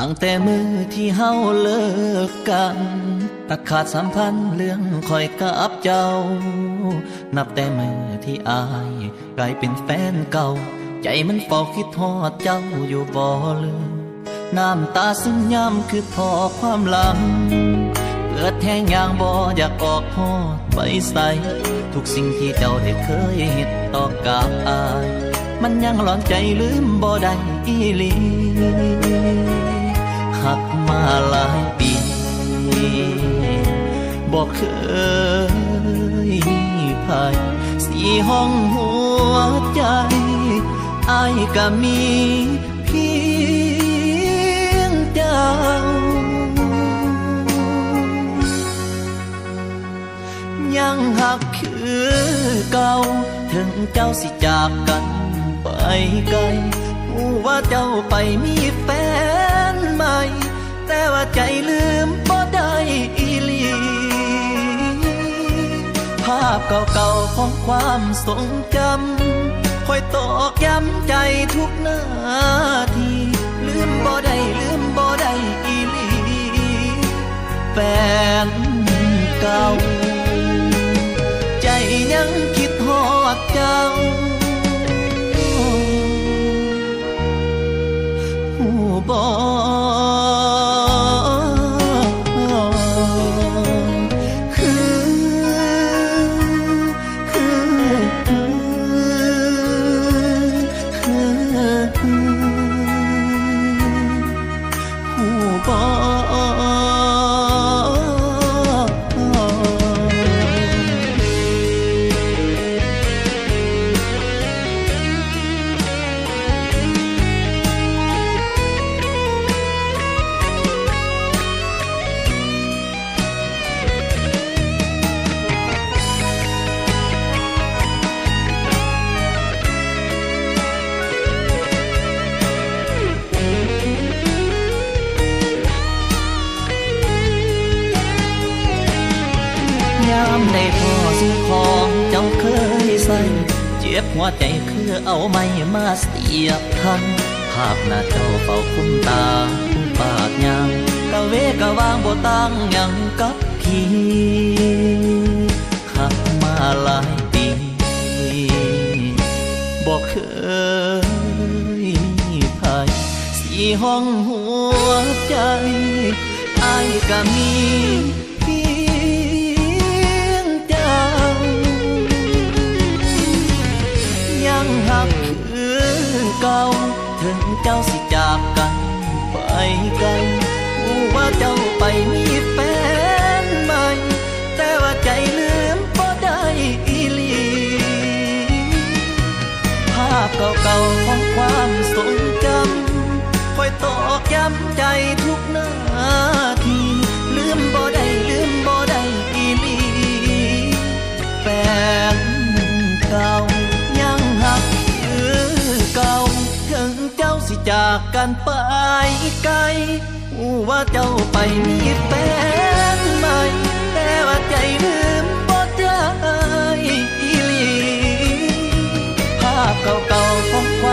ຕັ້ງແຕ່ມື້ທີ່ເຮົາເລີກກັນ ຕັດຂາດສຳພັນເລື່ອງຂ້ອຍກັບເຈົ້າ. ນັບແຕ່ມື້ທີ່ອ້າຍກາຍເປັນແຟນເກົ່າ ໃຈມັນເຝົ້າຄິດຮອດເຈົ້າຢູ່ບໍ່ລືມ. ນ້ຳຕາຊຶມຍາມຄິດພໍ້ຄວາມຫຼັງ ເປີດແຮງຢ່າງບໍ່ຢາກອອກຮອດໄປໃສ. ທຸກສິ່ງທີ່ເຈົ້າໄດ້ເຄີຍເຮັດຕໍ່ກັບອ້າຍ ມັນຍັງລອນໃຈລືມບໍ່ໄດ້ອີ່ຫຼີ. ຮັກມາຫຼາຍປີ ບໍ່ເຄີຍໃຜຊິຫ້ອງຫົວໃຈ ອ້າຍກະມີພຽງເຈົ້າ. ຍັງຮັກຄືເກົ່າ ເຖິງເຈົ້າຊິຈາກກັນໄປໄກ. ຮູ້ວ່າເຈົ້າໄປມີແຟນໃໝ່ ແຕ່ວ່າໃຈລືມບໍ່ໄດ້ອີ່ຫຼີ. ພາບເກົ່າໆຂອງຄວາມຊົງຈຳ ຄອຍຕອກຢ້ຳໃຈທຸກນາທີ. ລືມບໍ່ໄດ້ ລືມບໍ່ໄດ້ອີ່ຫຼີ ແຟນເກົ່າ ໃຈຍັງຄິດຮອດເຈົ້າ ຮູ້ບໍ່? ຮູ້ບໍ່? ຍາມໄດ້ພໍ້ສິ່ງຂອງເຈົ້າເຄີຍໃຊ້ ເຈັບຫົວໃຈຄືເອົາໄມ້ມາສຽບທັນ. ພາບໜ້າເຈົ້າເຝົ້າຄຸມຕາຜູ້ປາດຍາມ ກະເວກະວາງບໍ່ຕ່າງຫຍັງກັບ ທີ່ຮັກມາຫຼາຍປີ ບໍ່ເຄີຍມີໃຜຊິຫ້ອງຫົວໃຈ ອ້າຍກະມີພຽງເຈົ້າ. ຍັງຮັກຄືເກົ່າ ເຖິງເຈົ້າຊິຈາກກັນໄປໄກ ຮູ້ວ່າເຈົ້າໄປມີແຟນໃໝ່ ແຕ່ວ່າໃຈລືມບໍ່ໄດ້ອີ່ຫຼີ. ພາບເກົ່າໆຂອງຄວາມຊົງຈຳ ຄອຍຕອກຢ້ຳໃຈທຸກນາທີ ລືມບໍ່ໄດ້ ລືມບໍ່ໄດ້ອີ່ຫຼີ. ແຟນເກົ່າຍັງຮັກຄືເກົ່າ ເຖິງເຈົ້າຊິຈາກກັນໄປໄກ ຮູ້ວ່າເຈົ້າໄປມີແຟນໃໝ່ ແຕ່ວ່າໃຈລືມບໍ່ໄດ້ອີ່ຫຼີ. ພາບເກົ່າໆຂອງຄວາ